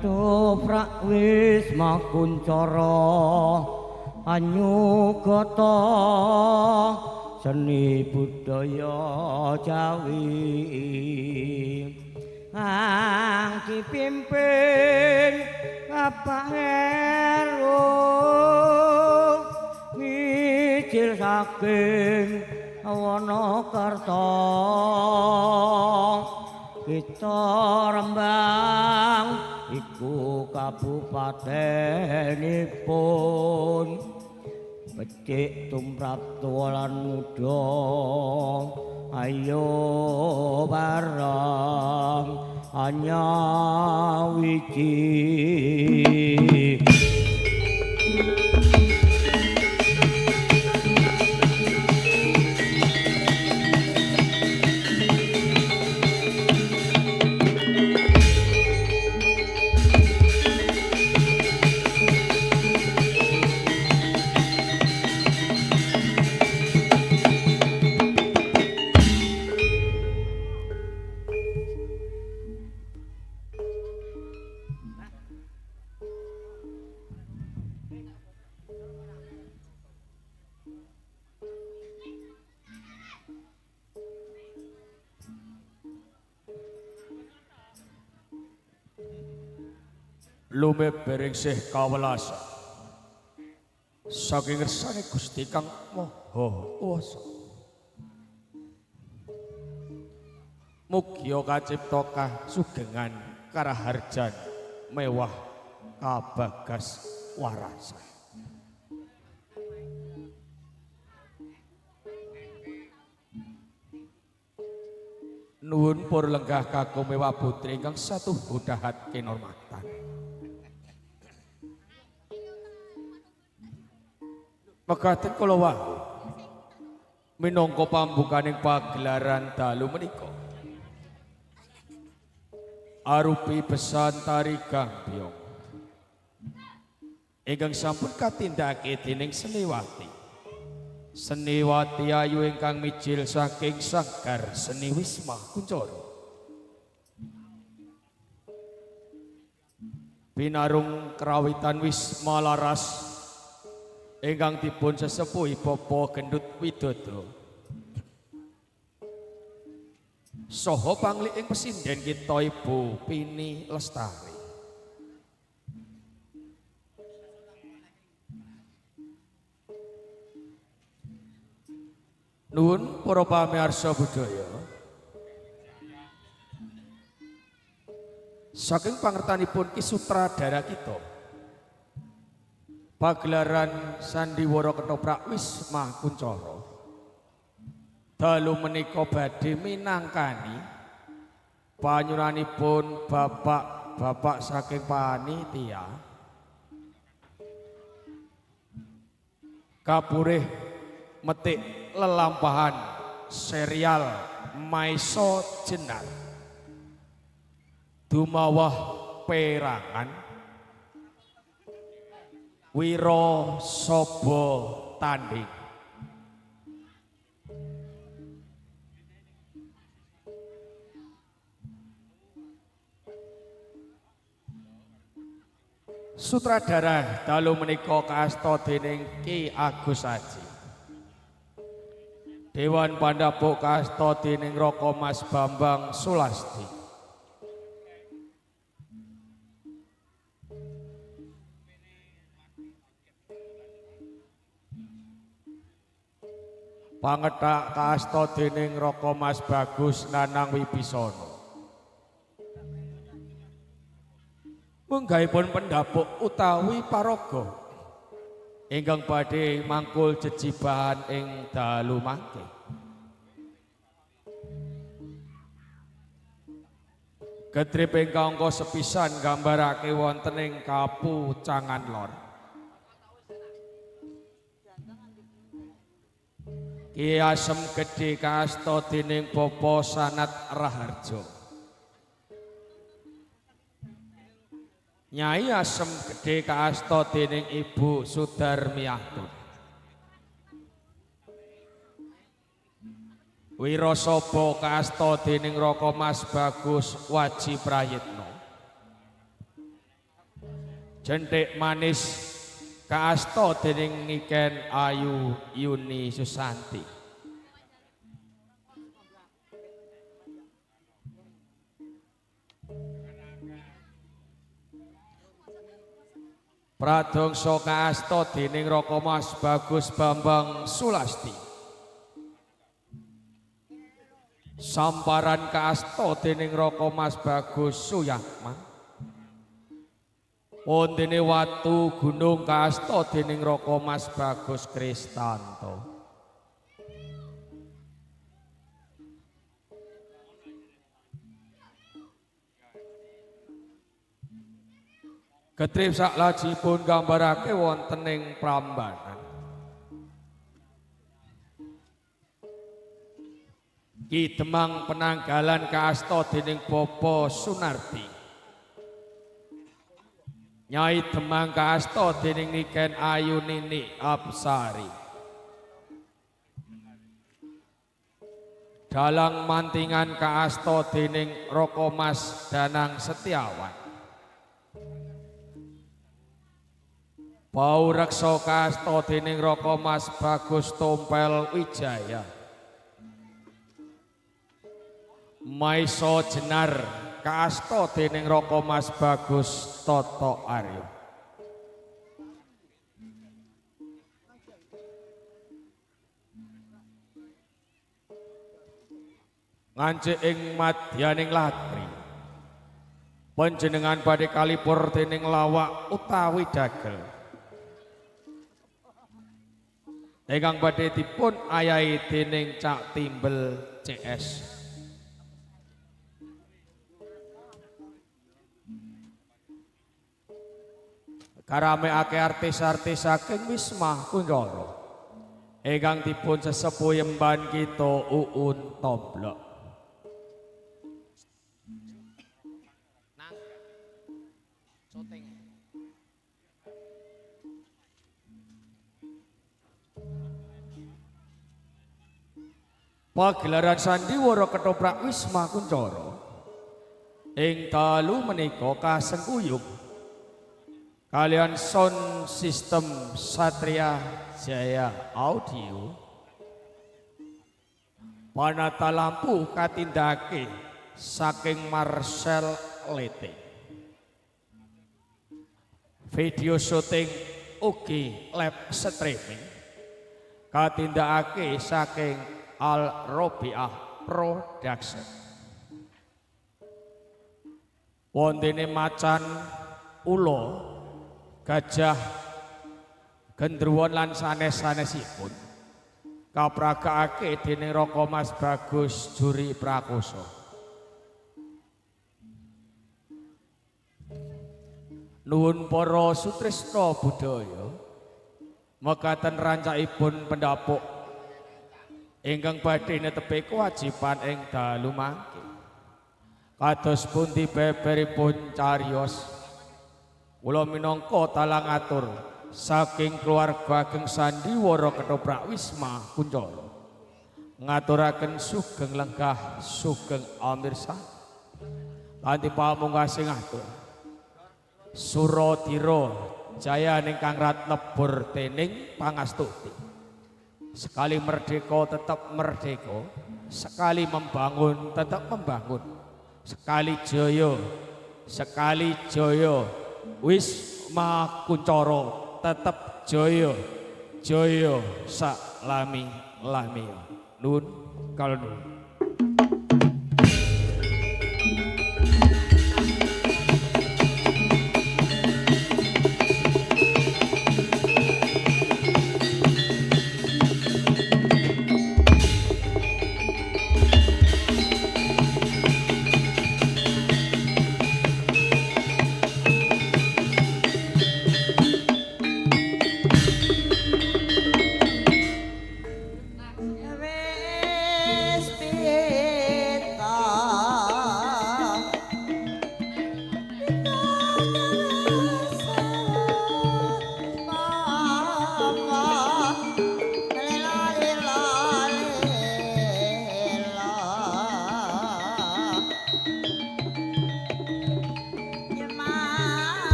Ketoprak Wisma Kuncara anyugata seni budaya Jawi kang dipimpin Bapak Heru mijil saking Wonokerto kita Rembang iku kabupatenipun becik tumrap tuwa lan muda ayo bareng anyawiji. Lumeber sih kawelasan saking ngersane Gusti Kang Maha Kuwasa. Mugia kacipta kasugengan karaharjan mewah kabagas warasan. Nuwun pur lenggah kakung mewah putri ingkang satuhu dahat kinormatan. Mekaten kula wau minangka pambukaning pagelaran dalu menika arupi besan tari gambyong ingkang sampun katindakake dening seniwati. Seniwati ayu ingkang mijil saking Sanggar Seni Wisma Kuncara. Binarung krawitan Wisma Laras ingkang dipun sesepuhi Bapak Gendut Widodo. Saha pangliking pesinden kita Ibu Pini Lestari. Nuwun para pamirsa budaya. Saking pangertanipun Ki Sutradara kita, pagelaran sandiwara ketoprak Wisma Kuncara dalu menika badhe minangkani panyuwunanipun bapak-bapak saking panitia kapurih metik lelampahan serial Maesa Jenar Dumawah Perangan Wira Saba Tanding. Sutradara dalu menika kaasta dening Ki Agus Aji. Dewan Pandapuk kaasta dening Raka Mas Bambang Sulasti. Pangethak kaasta dening Raka Mas Bagus Nanang Wibisono. Munggahipun pendapuk utawi paraga ingkang badhe mangkul jejibahan ing dalu mangke. Getrip ingkang angka sepisan nggambarake wonten ing Kapucangan Lor. Ki Asem Gedhe kaasta dening Bapak Sanat Raharjo. Nyai Asem Gedhe kaasta dening Ibu Sudarmiatun. Wirasaba kaasta dening Raka Mas Bagus Waji Prayitno. Jentik Manis kaasta dening Niken Ayu Yuni Susanti. Pradongsa kaasta dening Raka Mas Bagus Bambang Sulasti. Samparan kaasta dening Raka Mas Bagus Suyatman. Wontene watu gunung kaasta dening Raka Mas Bagus Kristanto. Getrip saklajipun gambarake wonten ing Prambanan. Ki Demang Penanggalan kaasta dening Bapak Sunardi. Nyai Demang kaasta dening Niken Ayu Nini Apsari. Dalang Mantingan kaasta dening Raka Mas Danang Setiawan. Bau Reksa kaasta dening Raka Mas Bagus Tompel Wijaya. Maisa Jenar kaasta dening Raka Mas Bagus Toto Aryo. Ngancik ing madyaning latri panjenengan badhe kalipur dening lawak utawi dagel ingkang badhe dipun ayahi dening Cak Timbel CS. Karameake artis-artis saking Wisma Kuncoro ingkang dipun sesepuh yemban kita Uun Tomblok. Pagelaran sandiwara ketoprak Wisma Kuncoro ing dalu menika kasengkuyung kalian sound system Satria Jaya Audio. Panata lampu katindake saking Marcel Lete. Video syuting ugi live streaming katindakake saking Al Robiah Production. Wontene macan, ula, gajah, gendruwon lan sanes-sanesipun kapragakake dening Raka Mas Bagus Juri Prakoso. Nuwun para sutresna budaya mekaten rancakipun pendapuk ingkang badhe netepi kewajiban ing dalu mangke. Kados pundi beberipun cariyos kula minangka talang atur saking keluarga ageng sandiwara ketoprak Wisma Kuncoro ngaturaken sugeng lenggah sugeng amirsa kanthi pamungkas ngatur Suradira jaya ingkang ratnebur dening pangastuti. Sekali merdeka tetap merdeka, sekali membangun tetap membangun, sekali jaya, sekali jaya, Wisma Kuncoro tetap jaya, jaya sak lami lami. Nun kalun.